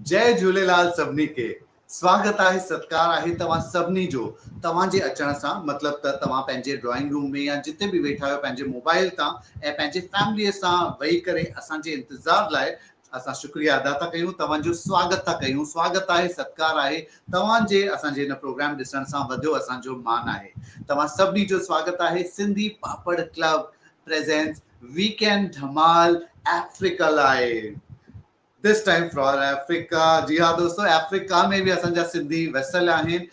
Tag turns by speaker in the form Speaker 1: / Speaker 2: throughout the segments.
Speaker 1: جئي جهوليلال سڀني کي سواگت آهي ستڪار آهي توهان سڀني جو توهان جي اچڻ سان مطلب ته توهان پنهنجي ڊرائنگ روم ۾ يا جتي به ويٺا آهيو پنهنجي موبائل تان ۽ پنهنجي فيملي سان ويهي ڪري اسان جي انتظار لاء اسان شڪريه ادا ٿا ڪيون توهان جو سواگت ٿا ڪيون سواگت آهي ستڪار آهي توهان جي اسان جي هن پروگرام ڏسڻ سان وڌيو اسان جو مان آهي توهان سڀني جو سواگت آهي Sindhi Papad club presents weekend Dhamaal Africa لاء this time for Africa جي ها دوستو آفريڪا ۾ به اسان جا سنڌي وسيل آهن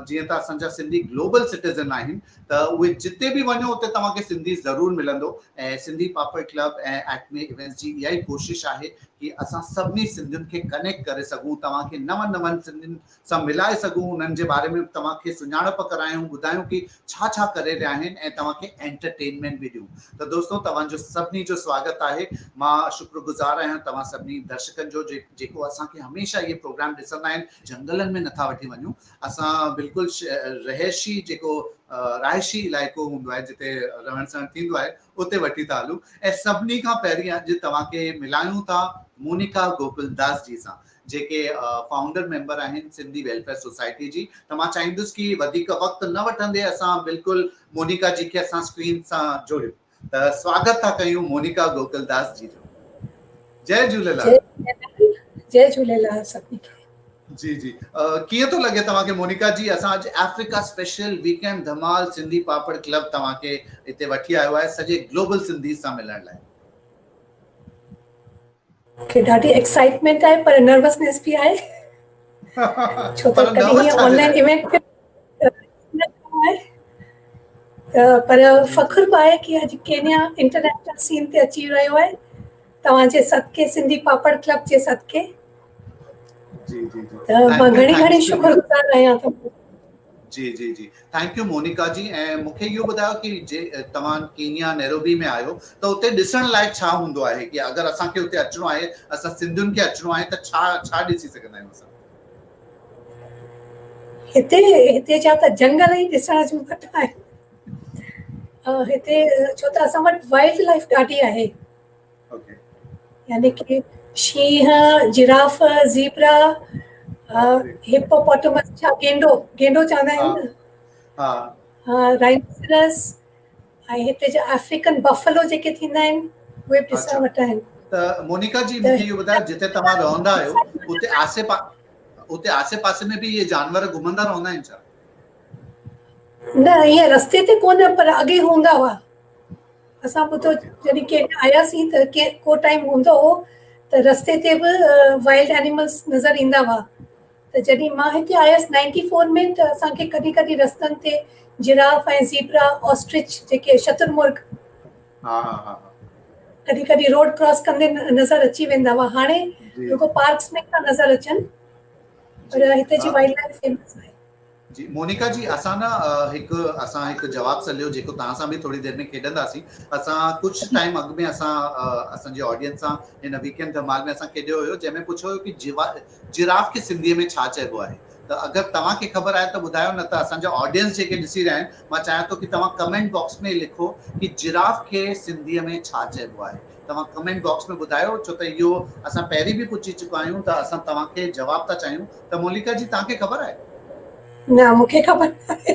Speaker 1: جيئن ته اسان جا سنڌي گلوبل سٽيزن آهن ته اهي جتي به وڃو اتي توهان کي سنڌي ضرور ملندو ۽ سنڌي پاپڙ ڪلب ۽ ايڪمي ايونٽس جي اها ئي ڪوشش آهي ڪي اسان سڀني سنڌين کي ڪنيڪٽ ڪري سگهون توهان کي نون نون سنڌين سان ملائي سگهون انهن جي باري ۾ توهان کي سڃاڻپ ڪرايون ٻڌايون ڪي ڇا ڇا ڪري رهيا آهن ۽ توهان کي انٽرٽينمينٽ به ڏيون ته دوستو توهان جو سڀني جو سواگت آهي مان شڪر گذار آهيان توهان سڀني درشڪن جو جيڪو اسان کي هميشه اهي پروگرام ڏسندا آهن جهنگلن ۾ نٿا وٺي وڃون اسان بلڪل رهائشي جيڪو رهائشي علائقو هوندو آهي جتي رهڻ سهڻ ٿيندو آهي اتي وٺي ٿا هلون ۽ سڀني کان پهرين اڄ توهان کي ملايون ٿا مونيڪا گوڪل داس جي سان جيڪي فائونڊر ميمبر آهن سنڌي ويلفيئر سوسائٽي جي ته مان چاهيندس ڪي وڌيڪ وقت نه وٺندي اسان بلڪل مونيڪا جي کي اسان اسڪرين سان جوڙيون ته سواگت ٿا ڪيون مونيڪا گوڪل داس جي جو جئي جهوليلال.
Speaker 2: جئي جهوليلال سڀني کي.
Speaker 1: جي جي ڪيئن ٿو لڳي توهان کي مونيڪا جي اسان اڄ Africa special weekend Dhamaal Sindhi Papad club توهان کي هتي وٺي آيو آهي سڄي گلوبل سنڌي سان ملڻ لاء.
Speaker 2: مونکي ڏاڍي ايڪسائٽمينٽ آهي پر نروسنيس به آهي ڇو ته ڪڏهن هيئن آن لائن ايونٽ ته پر فخر به آهي ڪي اڄ ڪينيا انٽرنيشنل سين تي اچي رهيو آهي توهان جي صدقي سنڌي پاپڙ ڪلب جي صدقي
Speaker 1: جي جي جي
Speaker 2: ته مان گهڻي گهڻي شڪر گذار آهيان
Speaker 1: جي جي جي thank you Monica جي ۽ مون کي اهو ٻڌايو ڪي جي توهان ڪينيا نيروبي ۾ آهيو ته اتي ڏسڻ لائق ڇا هوندو آهي ڪي اگر اسان کي اتي اچڻو آهي اسان سنڌين کي اچڻو آهي ته ڇا ڇا ڏسي سگهندا آهيون اسان؟
Speaker 2: هتي هتي جا ته جنگل ئي ڏسڻ جون گهٽ آهن هتي ڇو ته اسان وٽ وائلڊ لائف ڏاڍي آهي يعني ڪي شينهن جراف زيبرا هپوپوٽمس ڇا گينڊو گينڊو چوندا آهن نه
Speaker 1: ها
Speaker 2: ها رائنوسرس ۽ هتي جا آفريڪن بفلو جيڪي ٿيندا آهن اهي به ڏسڻ وٽ آهن.
Speaker 1: ته مونيڪا جي مونکي اهو ٻڌايو جتي توهان رهندا آهيو اتي آسي پا اتي آسي پاسي ۾ به اهي جانور گهمندا رهندا آهن ڇا؟
Speaker 2: نه ائين رستي تي ڪونه پر اڳي هوندا هئا. اسان ٻڌو جڏهن ڪينيا آياسين ته ڪي ڪو ٽائيم هوندو هو ته رستي تي به وائلڊ اينيملس نظر ايندا هئا. ته جڏهن مان هتي آيس نائنٽي فور ۾ ته اسان کي ڪڏهن ڪڏهن رستن تي جراف ۽ زيبرا، آسٽرچ جيڪي شتر مرغ ڪڏهن ڪڏهن روڊ ڪراس ڪندي نظر اچي ويندا هئا. هاڻي رڳو پارڪس ۾ ٿا نظر اچن پر هتي جي وائلڊ لائف فيمس آهي.
Speaker 1: جي مونيڪا جي اسان نه هڪ اسان هڪ جواب سليو جيڪو توهان سان به ٿوري دير ۾ کيڏنداسين اسان ڪجهه ٽائيم اڳ ۾ اسان اسان جي آڊينس سان هن ويڪينڊ ڌمال ۾ اسان کيڏيو هيو جنهن ۾ پڇيو هيو ڪي جراف کي سنڌي ۾ ڇا چئبو آهي ته اگر توهان کي خبر آهي ته ٻڌايو نه ته اسان جا آڊينس جيڪي ڏسي رهيا آهن مان چاهيان ٿو ڪي توهان ڪمينٽ باڪس ۾ لکو ڪي جراف کي سنڌي ۾ ڇا چئبو آهي توهان ڪمينٽ باڪس ۾ ٻڌايو ڇو ته اهو اسان پهرين به پڇي چڪا آهيون ته اسان توهان کي جواب ٿا چاهيون ته موليڪا جي توهان کي خبر آهي؟
Speaker 2: نه مون کي خبر ناهي.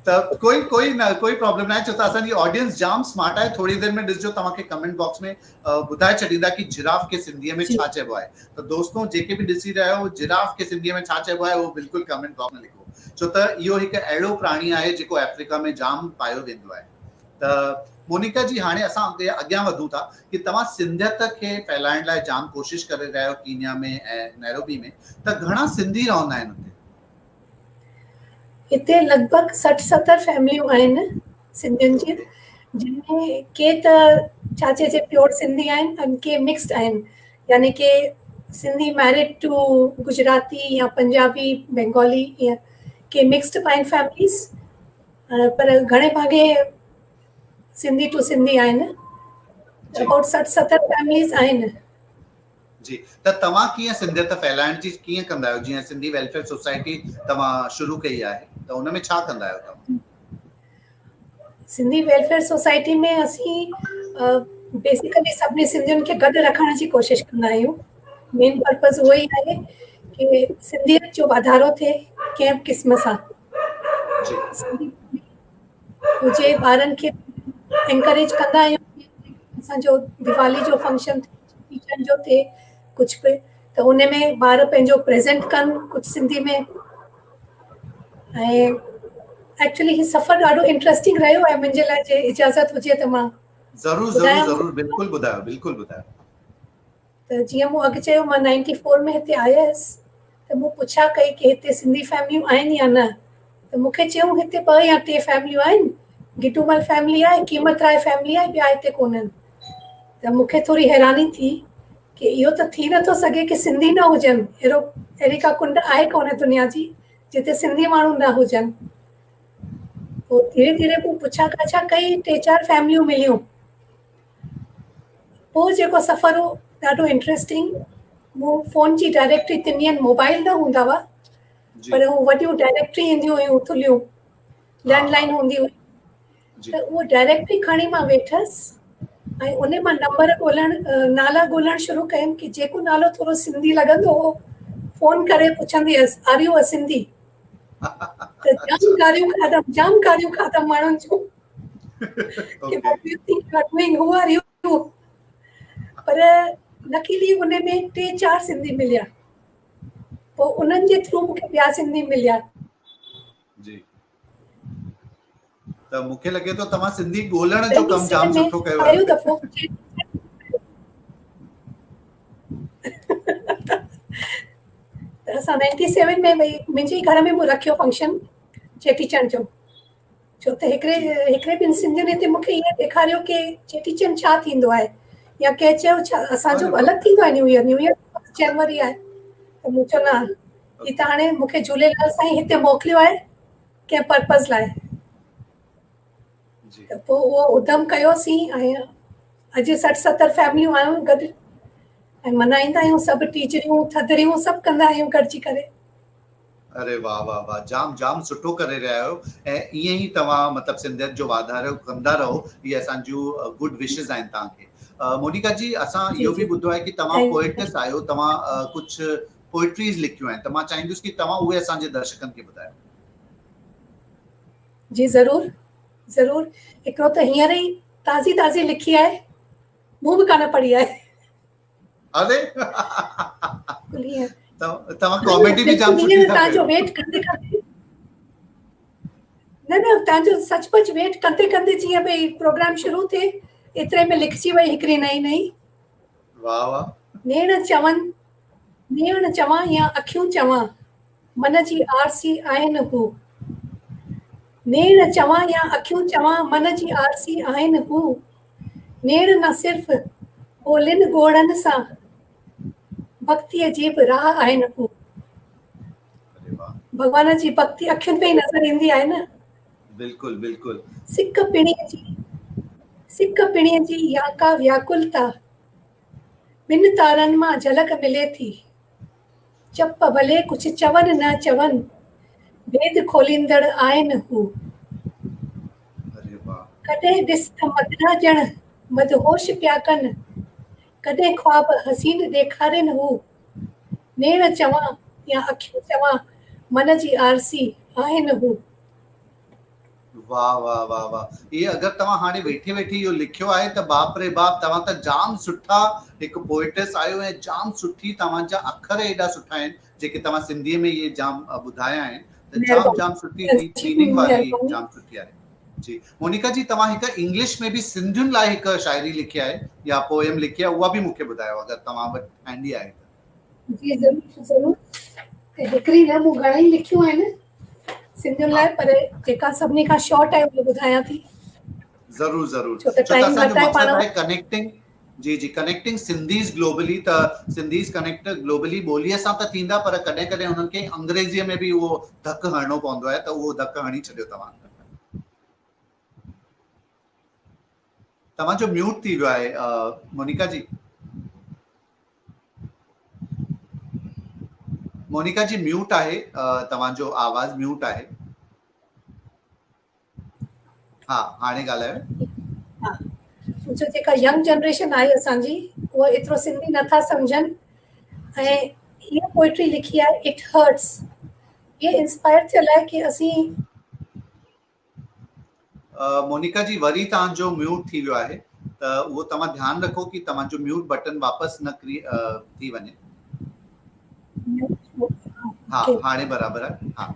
Speaker 1: ته ڪوئي ڪوئي نه ڪوئي پرابلم ناهي ڇو ته اسان جي آڊينس جام سمارٽ آهي ٿوري دير ۾ ڏسجو توهان کي ڪمينٽ باڪس ۾ ٻڌائي ڇڏيندا ڪي جراف کي سنڌي ۾ ڇا چئبو آهي ته دوستو جيڪي به ڏسي رهيا آهيو جراف کي سنڌي ۾ ڇا چئبو آهي اهو بلڪل ڪمينٽ باڪس ۾ لکو ڇو ته اهو هڪ اهڙو پراڻي آهي جيڪو آفريڪا ۾ جام پايو ويندو آهي ته مونيڪا جي هاڻي اسان اڳيان وڌون ٿا ڪي توهان سنڌيت کي ڦهلائڻ لاء جام ڪوشش ڪري رهيا آهيو ڪينيا ۾ ۽ نيروبي ۾ ته گهڻا سنڌي رهندا آهن اتي؟
Speaker 2: هتي لڳ ڀڳ 60 70 فيمليون آهن سنڌين جون جن ۾ ڪي ته ڇا چئجي پيور سنڌي آهن ۽ ڪي مڪسڊ آهن يعني ڪي سنڌي ميرڊ ٽو گجراتي يا پنجابي بنگالي يا ڪي مڪسڊ به آهن فيمليز پر گهڻي ڀاڱي سنڌي ٽو سنڌي آهن ابائوٽ 60 70 فيمليز آهن.
Speaker 1: جي ته توهان ڪيئن سنڌيت ڦهلائڻ جي ڪيئن ڪندا آهيو جيئن سنڌي ويلفيئر سوسائٽي توهان شروع ڪئي آهي ته ان ۾ ڇا ڪندا آهيو توهان؟
Speaker 2: سنڌي ويلفيئر سوسائٽي ۾ اسين بيسيڪلي سڀني سنڌين کي گڏ رکڻ جي ڪوشش ڪندا آهيون. مين پرپز اهو ئي آهي ڪي سنڌيت جو واڌارو ٿئي ڪنهن به قسم سان سنڌي هجي ٻارن کي انڪريج ڪندا آهيون اسان جو ديوالي جو فنڪشن ٽيچرن جو ٿئي ڪجهه به ته ان ۾ ٻار پنهنجو پريزنٽ ڪن ڪجهه سنڌي ۾ ۽ ايڪچولي هي سفر ڏاڍو انٽريسٽنگ رهيو آهي منهنجي لاء جي اجازت هجي ته مان
Speaker 1: ضرور ضرور ضرور بلڪل ٻڌايو بلڪل ٻڌايو.
Speaker 2: ته جيئن مون اڳ چيو مان نائنٽي فور ۾ هتي آيس ته مون پڇا ڪئي ڪي هتي سنڌي فيمليون آهن يا نه ته مون کي چيائون هتي ٻه يا ٽي فيمليون آهن گڊومل فيملي آهي قيمت راء فيملي آهي ٻيا هتي ڪونهن ته مون کي ٿوري حيراني ٿي ڪي اهو ته ٿي نٿو سگهي ڪي سنڌي نه هجن اهڙو اهڙي ڪا ڪنڊ آهي ڪونه دنيا جي جتي سنڌي ماڻهو نه هجن پوء ڌيري ڌيري مون پڇا ڪاڇا ڪئي ٽي چار فيمليون مليون پوء جيڪو سفر هو ڏاڍو انٽريسٽنگ مون فون جي ڊائريڪٽري تن ڏينهن موبائل نه هوندا هئا پر هو وڏيون ڊائريڪٽري اينديون هيون ٿلهيون لينڊ لائن هوندي هئي ته اهو ڊائريڪٽري کڻي مان ويٺس ۽ ان مان نمبر ڳولڻ نالا ڳولڻ شروع ڪيم ڪي جيڪو نالو ٿورو سنڌي لڳندو هو فون ڪري پڇندي هيس آر يو ا سنڌي ته جام گاريون کاڌم جام گاريون کاڌم ماڻهن جون ڪي what do you think you are doing who are you پر لڪيلي ان ۾ ٽي چار سنڌي مليا پوء انهن جي ٿرو مون کي ٻيا سنڌي مليا
Speaker 1: جي ته مون کي لڳي ٿو توهان سنڌي ڳولڻ جو ڪم جام سٺو ڪيو آهي.
Speaker 2: دفعو ته اسان 97 ۾ ڀئي منهنجي گهر ۾ مون رکيو فنڪشن چيٽي چنڊ جو ڇو ته هڪڙي هڪڙي ٻن سنڌين هتي مون کي ائين ڏيکاريو ڪي چيٽي چنڊ ڇا ٿيندو آهي يا ڪنهن چيو ڇا اسان جو الڳ ٿيندو آهي نيو ايئر نيو ايئر جنوري آهي ته مون چيو نه هي ته هاڻي مون کي جهوليلال سائين هتي موڪليو آهي ڪنهن پرپز لاء ته پوء اهو ادم ڪيوسين ۽ اڄ سٺ ستر فيمليون آهيون گڏ ۽ منائيندا آهيون سڀ ٽيجڙيون ٿڌڙيون سڀ ڪندا آهيون گڏجي ڪري.
Speaker 1: اري واه واه واه جام جام سٺو ڪري رهيا آهيو ۽ ائين ئي توهان مطلب سنڌيت جو واڌارو ڪندا رهو اهي اسان جون گڊ وشز آهن توهان کي مونيڪا جي اسان اهو به ٻڌو آهي ڪي توهان پوئٽس آهيو توهان ڪجهه پوئٽريز لکيون آهن ته مان چاهيندس ڪي توهان اهي اسان جي درشڪن کي ٻڌايو.
Speaker 2: جي ضرور ضرور هڪڙو ته هينئر ئي تازي تازي لکي آهي مون به ڪانه پڙهي آهي.
Speaker 1: اري توهان ڪاميڊي به جام سٺي ٿا
Speaker 2: ڪيو. ويٽ ڪندي ڪندي نه نه توهان جو سچ پچ ويٽ ڪندي ڪندي جيئن ڀئي پروگرام شروع ٿئي ايتري ۾ لکجي وئي هڪڙي نئين نئين.
Speaker 1: واه واه.
Speaker 2: نيڻ چون نيڻ چوان يا اکيون چوان من جي آرسي آهن هو. نيڻ چوان يا اکيون چوان من جي آرسي آهن هو. نيڻ نه صرف ٻولين ڳوڙهن سان ڀڳتيء جي به راهه آهن هو. ڀڳوان جي ڀڳتي اکين ۾ ئي نظر ايندي آهي نه.
Speaker 1: بلڪل بلڪل.
Speaker 2: سڪ پڻيء جي سڪ پڻيء جي يا ڪا وياڪلتا ٻن تارن مان جهلڪ ملي ٿي. چپ ڀلي ڪجهه چون نه چون، ڀيد کوليندڙ آهن هو. ڪڏهن ڏس ته مدرا ڄڻ مدهوش پيا ڪن، ڪڏهن خواب حسين ڏيکارين هو. نيڻ چوان يا اکيون چوان، من جي آرسي آهن هو.
Speaker 1: واه واه واه واه اهي اگر توهان هاڻي ويٺي ويٺي اهو لکيو آهي ته باپ ري باپ توهان ته جام سٺا هڪ پوئٽس آهيو ۽ جام سٺي توهان جا اکر ايڏا سٺا آهن جيڪي توهان سنڌي ۾ اهي جام ٻڌايا آهن ته جام جام سٺي ڊيپ ميننگ واري جام سٺي آهي جي مونيڪا جي توهان هڪ انگلش ۾ به سنڌين لاء هڪ شاعري لکي آهي يا پوئم لکي آهي اها به مون کي ٻڌايو اگر توهان وٽ هينڊي آهي ته.
Speaker 2: جي ضرور ضرور هڪڙي نه مون گهڻا ئي لکيون آهن سنڌين لاء پر جيڪا سڀني کان شارٽ آهي اها ٻڌايان ٿي.
Speaker 1: ضرور ضرور ڇو ته ٽائيم گهٽ آهي پاڻ وٽ. ڪنيڪٽنگ جي جي ڪنيڪٽنگ سنڌيز گلوبلي ته سنڌيز ڪنيڪٽ گلوبلي ٻوليء سان ته ٿيندا پر ڪڏهن ڪڏهن انهن کي انگريزيء ۾ به اهو ڌڪ هڻڻو پوندو آهي ته اهو ڌڪ هڻي ڇڏيو توهان. توهان جو ميوٽ ٿي ويو آهي مونيڪا جي. مونيڪا جي ميوٽ آهي توهان جو آواز ميوٽ آهي. ها هاڻي ڳالهايو.
Speaker 2: ها جو جيڪا ينگ جنريشن آهي اسان جي اها ايترو سنڌي نٿا سمجهن ۽ هيء پوئٽري لکي آهي it hurts. هيء انسپائر ٿيل آهي ڪي اسين.
Speaker 1: مونيڪا جي وري توهان جو ميوٽ ٿي ويو آهي ته اهو توهان ڌيان رکو ڪي توهان جو ميوٽ بٽن واپس نه ٿي وڃي. ها هاڻي برابر آهي ها.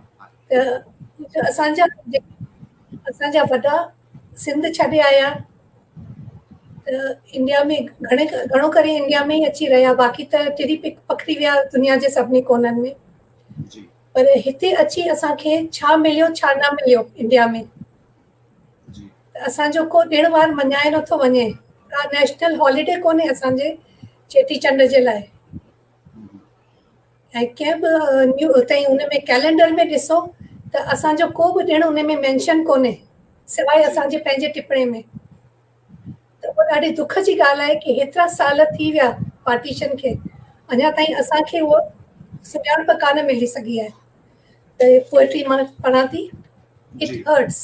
Speaker 2: ته اسان جا اسان جا وڏا سنڌ ڇڏي آيا ته انڊيا ۾ گهڻي گهڻو ڪري انڊيا ۾ ئي اچي رهيا باقي ته ٽري پکڙي ويا دنيا جي سڀني ڪونن ۾ جي پر هتي اچي اسان کي ڇا مليو ڇا نه مليو انڊيا ۾ جي ته اسان جو ڪو ڏڻ وار مڃائي نٿو وڃي ڪا نيشنل هاليڊي ڪونهي اسان جي چيٽي چنڊ جي لاء ۽ ڪنهن به نيو تائين ان ۾ ڪئلينڊر ۾ ڏسو ته اسان جو ڪو به ڏڻ ان ۾ مينشن ڪونهي سواء اسان جي پنهنجي ٽپڻي ۾ ته اها ڏاڍي دک جي ڳالهه آهي ڪي هيترا سال ٿي ويا پارٽيشن کي اڃا تائين اسان کي اهو سڃاڻپ ڪانه ملي سگهي آهي ته پوئٽري مان پڙهان ٿي it hurts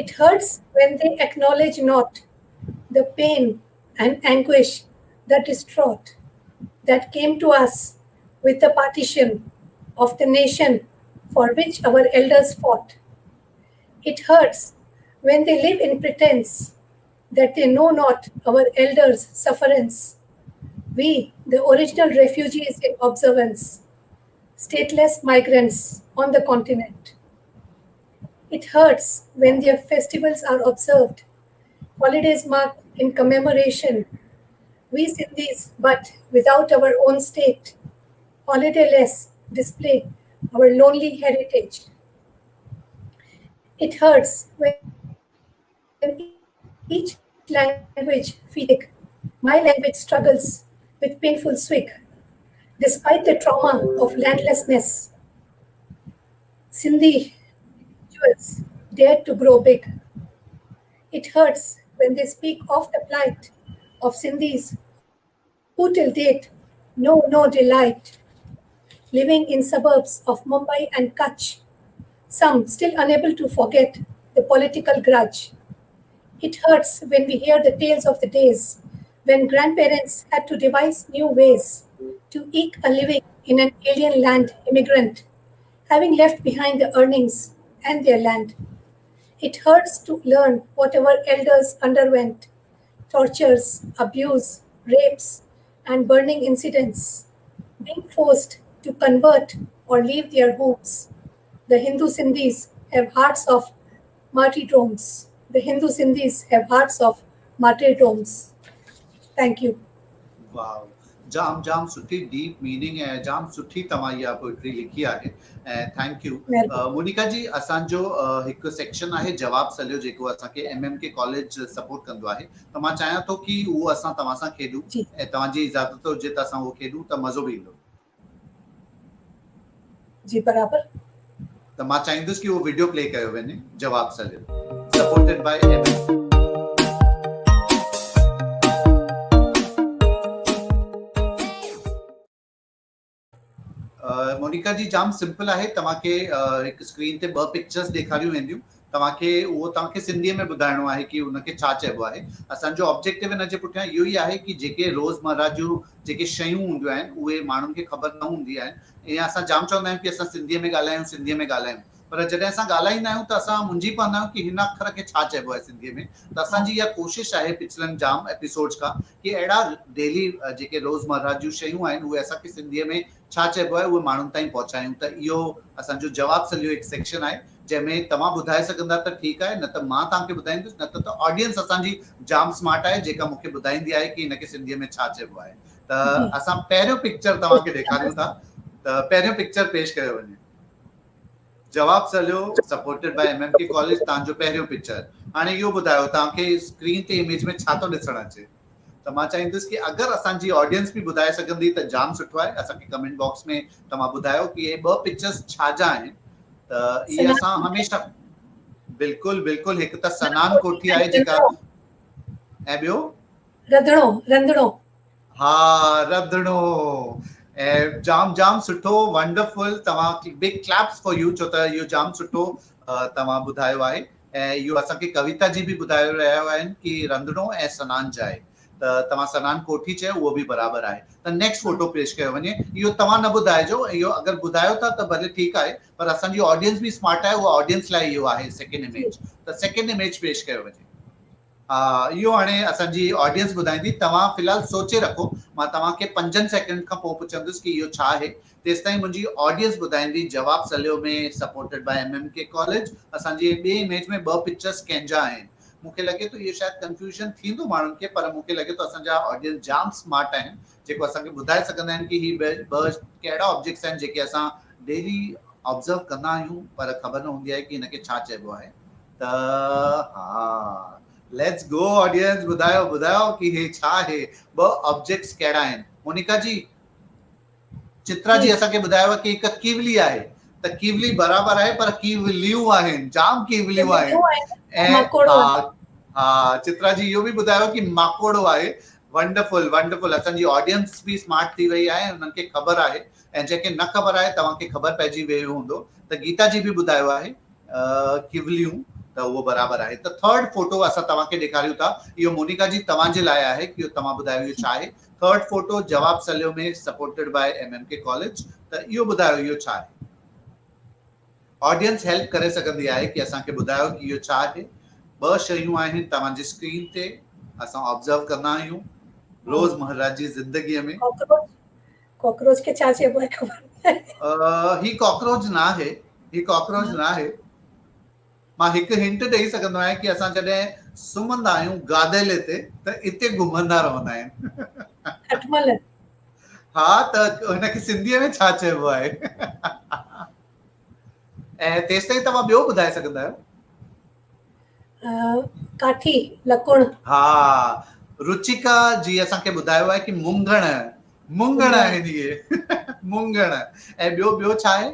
Speaker 2: it hurts when they acknowledge not the pain and anguish the distraught that came to us with the partition of the nation for which our elders fought. It hurts when they live in pretense that they know not our elders' sufferance. We, the original refugees in observance, stateless migrants on the continent. It hurts when their festivals are observed, holidays marked in commemoration. We Sindhis, but without our own state, holiday-less display our lonely heritage. It hurts when each language feels my language struggles with painful swig. Despite the trauma of landlessness, Sindhi individuals dared to grow big. It hurts when they speak of the plight of Sindhis who till date know no delight, living in suburbs of Mumbai and Kutch, some still unable to forget the political grudge. It hurts when we hear the tales of the days when grandparents had to devise new ways to eke a living in an alien land immigrant, having left behind the earnings and their land. It hurts to learn what our elders underwent, tortures, abuse, rapes, and burning incidents, being forced to convert or leave their homes. The Hindu Sindhis have hearts of martyrdoms. The Hindu Sindhis have hearts of martyrdoms. Thank you.
Speaker 1: Wow, jam jam سٺي deep meaning ۽ جام سٺي توهان اها poetry لکي آهي ۽ thank you Monica جي. اسان جو هڪ سيڪشن آهي جواب سليو جيڪو اسان کي M M K college support ڪندو آهي ته مان چاهيان ٿو ڪي اهو اسان توهان سان کيڏون ۽ توهان جي اجازت هجي ته اسان اهو کيڏون ته مزو به ايندو.
Speaker 2: جي برابر.
Speaker 1: ته مان چاهيندس ڪي اهو وڊيو پلي ڪيو وڃي جواب سليو سپورٽيڊ باء ايم ايم. Monica جي جام سمپل آهي توهان کي هڪ اسڪرين تي ٻه پڪچرز ڏيکاريون وينديون توهان کي اهو توهان کي سنڌي ۾ ٻڌائڻو آهي ڪي ان کي ڇا چئبو آهي. اسان جو آبجيڪٽو ان جي پٺيان اهو ئي آهي ڪي جيڪي روزمره جون جيڪي شيون هونديون آهن اهي ماڻهن کي خبر نه هوندي آهن ۽ اسان جام چوندا آهيون ڪي اسان سنڌي ۾ ڳالهايون سنڌي ۾ ڳالهايون پر جڏهن اسان ڳالهائيندا آهيون ته اسان منجهي پوندا آهيون ڪي هن اکر کي ڇا چئبو آهي سنڌي ۾ ته اسان جي اها ڪوشش آهي پڇلن جام ايپيسوڊز کان ڪي اهڙا ڊيلي جيڪي روزمره جون شيون آهن اهي اسان کي سنڌي ۾ ڇا چئبو آهي اهي ماڻهن تائين پهچايون ته اهو اسان جو جواب سليو هڪ سيڪشن آهي جنهن ۾ توهان ٻڌائي سگهندا ته ٺيڪ آهي نه ته مان توهان کي ٻڌائيندس نه ته ته آڊينس اسان جي جام سمارٽ آهي جيڪا مون کي ٻڌائيندي آهي ڪي هن کي سنڌي ۾ ڇا چئبو آهي ته اسان پهريون پڪچر توهان کي ڏيکاريون ٿا ته پهريون پڪچر پيش ڪيو وڃي جواب sleeve supported by M M K college توهان جو پهريون پڪچر هاڻي اهو ٻڌايو توهان کي اسڪرين تي اميج ۾ ڇا ٿو ڏسڻ اچي ته مان چاهيندس ڪي اگر اسان جي آڊينس به ٻڌائي سگهندي ته جام سٺو آهي اسان کي ڪمينٽ باڪس ۾ توهان ٻڌايو ڪي اهي ٻه پڪچرز ڇا جا آهن ته اهي اسان هميشه بلڪل بلڪل هڪ ته سنان ڪوٺي آهي جيڪا ۽ ٻيو
Speaker 2: رڌڻو رنڌڻو
Speaker 1: ها رڌڻو ۽ جام جام سٺو ونڊرفل توهان بگ ڪليپس فار you ڇو ته اهو جام سٺو توهان ٻڌايو آهي ۽ اهو اسان کي ڪويتا جي به ٻڌائي رهيا آهن ڪي رنڌڻو ۽ سنان جاء ته توهان سنان ڪوٺي چيو اهو به برابر آهي ته نيڪسٽ فوٽو پيش ڪيو وڃي اهو توهان نه ٻڌائجو اهو اگر ٻڌايو ٿا ته ڀلي ٺيڪ آهي پر اسان جي آڊينس به اسمارٽ آهي اها آڊينس لاء اهو آهي سيڪنڊ اميج ته سيڪنڊ اميج پيش ڪيو وڃي. ها اهو هاڻي اسان جي آڊينس ٻڌائيندي توهان في الحال سوچي رکو مان توهان کي پنجن سيڪنڊ کان پوء پڇندس ڪي اهو ڇا آهي تيستائين منهنجي آڊينس ٻڌائيندي جواب sleeve ۾ supported by M M K college اسان جي ٻي اميج ۾ ٻه پڪچرس ڪنهن جا آهن مون کي لڳي ٿو اهو شايد ڪنفيوزن ٿيندو ماڻهن کي پر مون کي لڳي ٿو اسان جا آڊينس جام سمارٽ آهن جيڪو اسان کي ٻڌائي سگهندا آهن ڪي هي ٻه ڪهڙا آبجيڪٽس آهن جيڪي اسان ڊيلي آبزرو ڪندا آهيون پر خبر نه هوندي آهي ڪي هن کي ڇا چئبو آهي ته ها ليٽس گو آڊينس ٻڌايو ٻڌايو ڪي هي ڇا آهي ٻه آبجيڪٽس ڪهڙا آهن مونيڪا جي چترا جي اسان کي ٻڌايو ڪي هڪ ڪيولي آهي ته ڪيولي برابر آهي پر ڪيوليون آهن جام ڪيوليون آهن ۽ ها ها چترا جي اهو به ٻڌايو ڪي ماڪوڙو آهي ونڊرفل ونڊرفل اسان جي آڊينس به سمارٽ ٿي وئي آهي انهن کي خبر آهي ۽ جنهن کي نه خبر آهي توهان کي خبر پئجي ويو هوندو ته گيتا جي به ٻڌايو آهي ڪيوليون ته اهو برابر آهي ته ٿرڊ فوٽو اسان توهان کي ڏيکاريون ٿا اهو مونيڪا جي توهان جي لاء آهي اهو توهان ٻڌايو اهو ڇا آهي ٿرڊ فوٽو جواب sleeve ۾ supported by M M K college ته اهو ٻڌايو اهو ڇا آهي آڊينس هيلپ ڪري سگهندي آهي ڪي اسان کي ٻڌايو ڪي اهو ڇا آهي ٻه شيون آهن توهان جي اسڪرين تي اسان آبزرو ڪندا آهيون روز مهرا جي زندگي ۾
Speaker 2: ڪاڪروچ کي ڇا چئبو آهي خبر
Speaker 1: ناهي. هي ڪاڪروچ ناهي هي ڪاڪروچ ناهي مان هڪ هنٽ ڏئي سگهندو آهيان ڪي اسان جڏهن سمهندا آهيون گاديلي تي ته اتي گهمندا رهندا آهن.
Speaker 2: کٽمل.
Speaker 1: ها ته هن کي سنڌيء ۾ ڇا چئبو آهي؟ ۽ تيستائين توهان ٻيو ٻڌائي سگهندا آهيو.
Speaker 2: ڪاٺي، لڪڻ.
Speaker 1: ها رچيڪا جي اسان کي ٻڌايو آهي ڪي مونگڻ مونگڻ آهن اهي مونگڻ ۽ ٻيو ٻيو ڇا آهي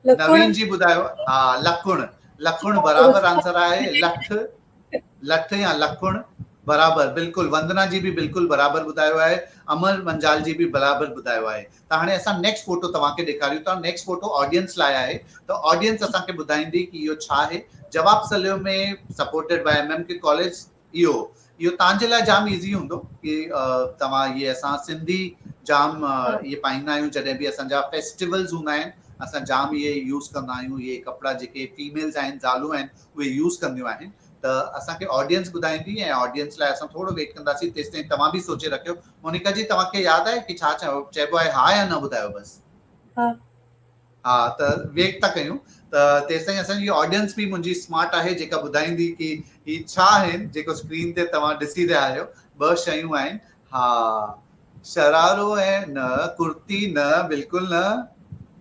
Speaker 1: نوين جي ٻڌايو ها لڪڻ لڪڻ برابر آنسر آهي لٺ لٺ يا لڪڻ برابر بلڪل وندنا جي به بلڪل برابر ٻڌايو آهي امر منجال جي به برابر ٻڌايو آهي ته هاڻي اسان نيڪسٽ فوٽو توهان کي ڏيکاريون ٿا نيڪسٽ فوٽو آڊينس لاء آهي ته آڊينس اسان کي ٻڌائيندي ڪي اهو ڇا آهي جواب sleeve ۾ supported by M M K college اهو اهو توهان جي لاء جام ايزي هوندو ڪي توهان اهي اسان سنڌي جام اهي پائيندا آهيون جڏهن به اسان جا فيسٽيولز هوندا آهن اسان جام اهي يوز ڪندا آهيون اهي ڪپڙا جيڪي فيميلز آهن زالون آهن اهي يوز ڪنديون آهن ته اسان کي آڊينس ٻڌائيندي ۽ آڊينس لاء اسان ٿورو ويٽ ڪنداسين تيستائين توهان به سوچي رکيو مونيڪا جي توهان کي ياد آهي ڪي ڇا چئبو آهي ها يا نه ٻڌايو بس
Speaker 2: ها
Speaker 1: ها ته ويٽ ٿا ڪيون ته تيستائين اسان جي آڊينس به منهنجي سمارٽ آهي جيڪا ٻڌائيندي ڪي هي ڇا آهن جيڪو اسڪرين تي توهان ڏسي رهيا آهيو ٻه شيون آهن ها شرارو ۽ نه ڪرتي نه بلڪل نه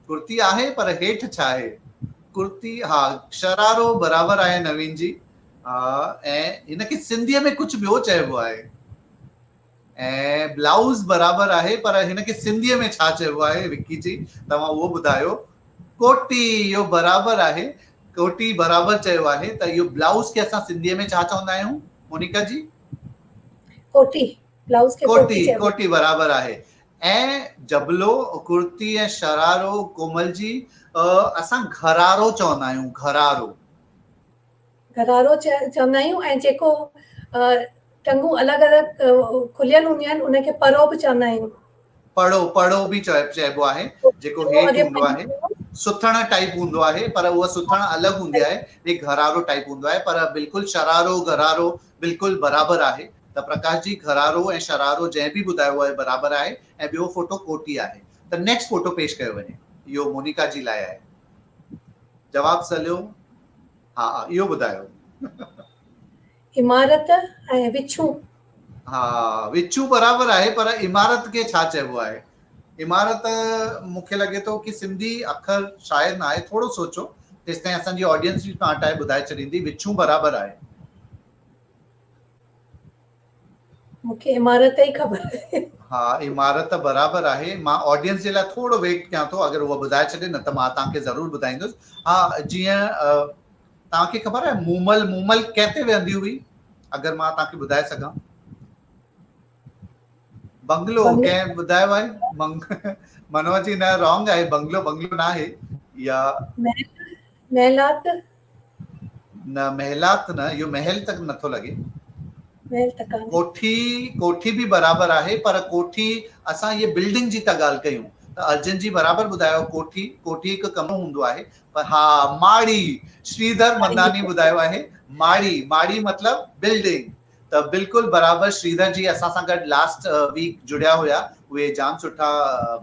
Speaker 1: ڪرتي آهي پر هيٺ ڇا آهي ڪرتي ها شرارو برابر آهي نوين جي ها ۽ هن کي سنڌيء ۾ ڪجهه ٻيو چئبو آهي ۽ بلائوز برابر آهي پر هن کي سنڌيء ۾ ڇا چئبو آهي وڪي جي توهان اهو ٻڌايو ڪوٽي اهو برابر آهي ڪوٽي برابر چيو آهي ته اهو بلائوز کي اسان سنڌيء ۾ ڇا چوندا آهيون مونيڪا جي
Speaker 2: ڪوٽي بلائوز کي
Speaker 1: ڪوٽي ڪوٽي برابر آهي ۽ جبلو ڪرتي ۽ شرارو ڪومل جي اسان گهرارو چوندا آهيون گهرارو
Speaker 2: غرارو چوندا آهيون ۽ جيڪو ٽنگون الڳ الڳ کليل هونديون آهن ان کي پرو به چوندا آهيون.
Speaker 1: پڙو پڙو به چئبو آهي جيڪو هيٺ هوندو آهي سٿڻ ٽائيپ هوندو آهي پر اها سٿڻ الڳ هوندي آهي هي گهرارو ٽائيپ هوندو آهي پر بلڪل شرارو گهرارو بلڪل برابر آهي ته پرڪاش جي گهرارو ۽ شرارو جنهن به ٻڌايو آهي برابر آهي ۽ ٻيو فوٽو ڪوٽي آهي ته نيڪسٽ فوٽو پيش ڪيو وڃي اهو مونيڪا جي لاء آهي جواب سليو ها اهو ٻڌايو.
Speaker 2: عمارت ۽ وڇون.
Speaker 1: ها وڇون برابر آهي پر عمارت کي ڇا چئبو آهي؟ عمارت مون کي لڳي ٿو ڪي سنڌي اکر شايد نه آهي ٿورو سوچو تيستائين اسان جي آڊينس به اسمارٽ آهي ٻڌائي ڇڏيندي وڇون برابر آهي.
Speaker 2: مون کي عمارت ئي خبر آهي.
Speaker 1: ها عمارت برابر آهي مان آڊينس جي لاء ٿورو ويٽ ڪيان ٿو اگر اها ٻڌائي ڇڏي نه ته مان توهان کي ضرور ٻڌائيندس ها جيئن توهان کي خبر آهي مومل مومل ڪنهن تي ويهندي هئي اگر مان توهان کي ٻڌائي سگهان بنگلو ڪنهن ٻڌايو آهي منوج جي نه رانگ آهي بنگلو بنگلو نه آهي يا
Speaker 2: محلات
Speaker 1: نه محلات نه اهو محل تڪ نٿو لڳي.
Speaker 2: محل ته ڪانهي.
Speaker 1: ڪوٺي ڪوٺي به برابر آهي پر ڪوٺي اسان اهي بلڊنگ جي ٿا ڳالهه ڪيون ته ارجن جي برابر ٻڌايو ڪوٺي ڪوٺي هڪ ڪمرو هوندو آهي پر ها ماڙي شريڌر منداني ٻڌايو آهي ماڙي ماڙي مطلب بلڊنگ ته بلڪل برابر شريڌر جي اسان سان گڏ لاسٽ ويڪ جڙيا هيا اهي جام سٺا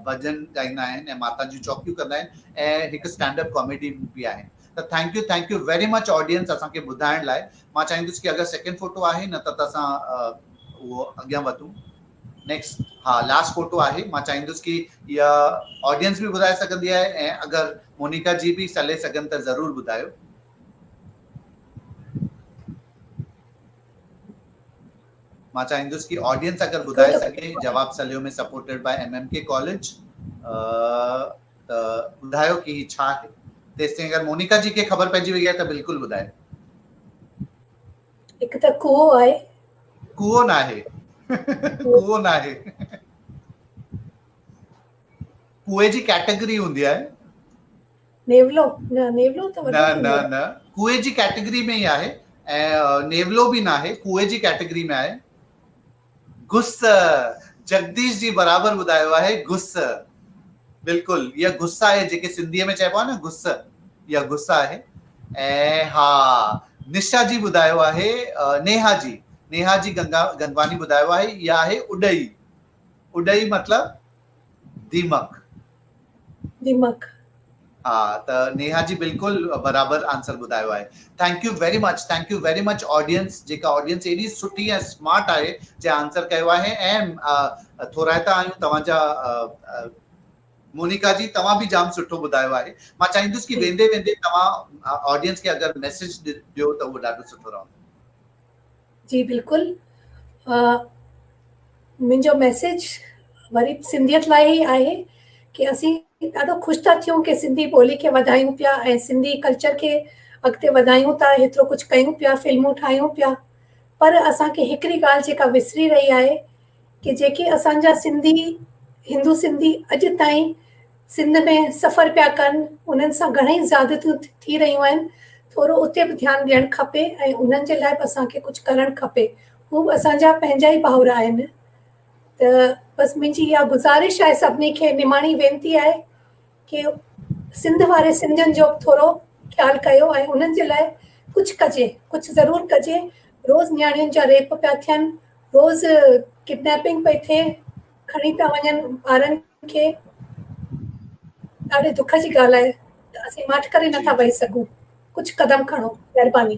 Speaker 1: ڀڄن ڳائيندا آهن ۽ ماتا جون چوڪيون ڪندا آهن ۽ هڪ اسٽينڊ اپ ڪاميڊي به آهن ته thank you thank you very much audience اسان کي ٻڌائڻ لاء مان چاهيندس ڪي اگر سيڪنڊ فوٽو آهي نه ته اسان اهو اڳيان وڌون نيڪسٽ ها لاسٽ فوٽو آهي مان چاهيندس ڪي اها آڊينس به ٻڌائي سگهندي آهي ۽ اگر مونيڪا جي به سلي سگهن ته ضرور ٻڌايو. مان چاهيندس ڪي آڊينس اگر ٻڌائي سگهي جواب sleeve ۾ supported by M M K college ته ٻڌايو ڪي هي ڇا آهي تيستائين اگر مونيڪا جي کي خبر پئجي وئي آهي ته بلڪل ٻڌايو.
Speaker 2: هڪ ته کوهه آهي.
Speaker 1: کوهه ناهي کوهه ناهي کوهه جي ڪيٽيگري هوندي آهي.
Speaker 2: نيولو نه نيولو ته وڏو
Speaker 1: نه نه نه کوهه جي ڪيٽيگري ۾ ئي آهي ۽ نيولو به ناهي کوهه جي ڪيٽيگري ۾ آهي. گس جگديش جي برابر ٻڌايو آهي گس بلڪل اها گس آهي جيڪي سنڌيء ۾ چئبو آهي نه گس اها گس آهي ۽ ها نشا جي ٻڌايو آهي نيها جي نيها جي گنگا گنگواني ٻڌايو آهي اها آهي اڏئي اڏئي مطلب ديمڪ
Speaker 2: ديمڪ
Speaker 1: ها ته نيها جي بلڪل برابر آنسر ٻڌايو آهي thank you very much thank you very much audience جيڪا آڊينس ايڏي سٺي ۽ سمارٽ آهي جنهن آنسر ڪيو آهي ۽ ٿورائتا آهيون توهان جا مونيڪا جي توهان به جام سٺو ٻڌايو آهي مان چاهيندس ڪي ويندي ويندي توهان آڊينس کي اگر ميسج ڏيو ته اهو ڏاڍو سٺو رهندو.
Speaker 2: جي بلڪل منهنجو ميسيج وري سنڌيت لاء ئي آهي ڪي اسين ڏاڍو خوش ٿا ٿيون ڪي سنڌي ٻولي کي وڌايون پيا ۽ سنڌي ڪلچر کي اڳتي وڌايون ٿا هيترو ڪجهه ڪيون پيا فلمون ٺاهيون پيا پر اسان کي هڪڙي ڳالهه جيڪا وسري رهي آهي ڪي جيڪي اسان جا سنڌي هندو سنڌي اڄ تائين سنڌ ۾ سفر پيا ڪن انهن سان گهڻئي زيادتيون ٿي رهيون آهن ٿورو اتي به ڌيان ڏيڻ کپي ۽ انهن جي لاء به اسان کي ڪجهه ڪرڻ کپي هو به اسان جا پنهنجا ئي ڀائر آهن ته بس منهنجي اها گذارش آهي سڀني کي نماڻي وينتي آهي ڪي سنڌ واري سنڌين جو به ٿورو خيال ڪيو ۽ انهن جي لاء ڪجهه ڪجي ڪجهه ضرور ڪجي روز نياڻين جا ريپ پيا ٿين روز ڪڊنيپنگ پئي ٿئي کڻي پيا وڃن ٻارن کي ڏاڍي دک جي ڳالهه آهي ته اسين ماٺ ڪري نٿا ويهي سگهون ڪجهه قدم کڻو مهرباني.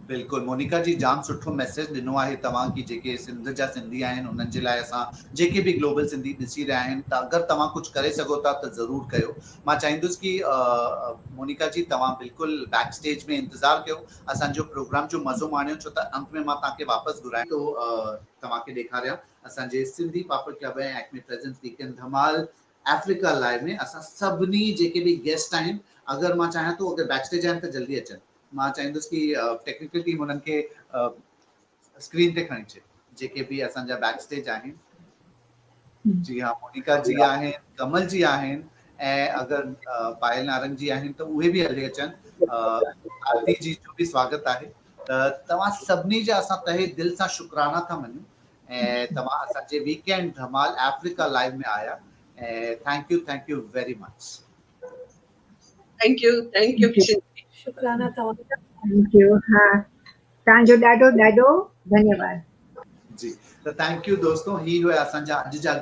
Speaker 1: بلڪل مونيڪا جي جام سٺو ميسيج ڏنو آهي توهان ڪي جيڪي سنڌ جا سنڌي آهن انهن جي لاء اسان جيڪي به گلوبل سنڌي ڏسي رهيا آهن ته اگر توهان ڪجهه ڪري سگهو ٿا ته ضرور ڪيو مان چاهيندس ڪي مونيڪا جي توهان بلڪل بيڪ اسٽيج ۾ انتظار ڪيو اسان جو پروگرام جو مزو ماڻيو ڇو ته انت ۾ مان توهان کي واپس گهرايان ٿو توهان کي ڏيکاريان اسان جي Sindhi Papad club ۽ Acme presents weekend Dhamal Africa live ۾ اسان سڀني جيڪي به گيسٽ آهن اگر مان چاهيان ٿو اگر بيڪ اسٽيج آهن ته جلدي اچن مان چاهيندس ڪي ٽيڪنيڪل ٽيم انهن کي اسڪرين تي کڻي اچي جيڪي به اسان جا بيڪ اسٽيج آهن جي ها مونيڪا جي آهن ڪمل جي آهن ۽ اگر پائل نارنگ جي آهن ته اهي به هلي اچن آرتي جي جو به سواگت آهي ته توهان سڀني جا اسان تهه دل سان شڪرانا ٿا مڃون ۽ توهان اسان جي ويڪينڊ ڌمال آفريڪا لائيو ۾ آيا ۽ thank you thank you very much.
Speaker 3: Thank you thank you Kishan ji.
Speaker 2: شڪرانا توهان جا.
Speaker 4: Thank you ها توهان جو ڏاڍو ڏاڍو ڌنيواد.
Speaker 1: جي ته thank you دوستو هي هيا اسان جا اڄ جا.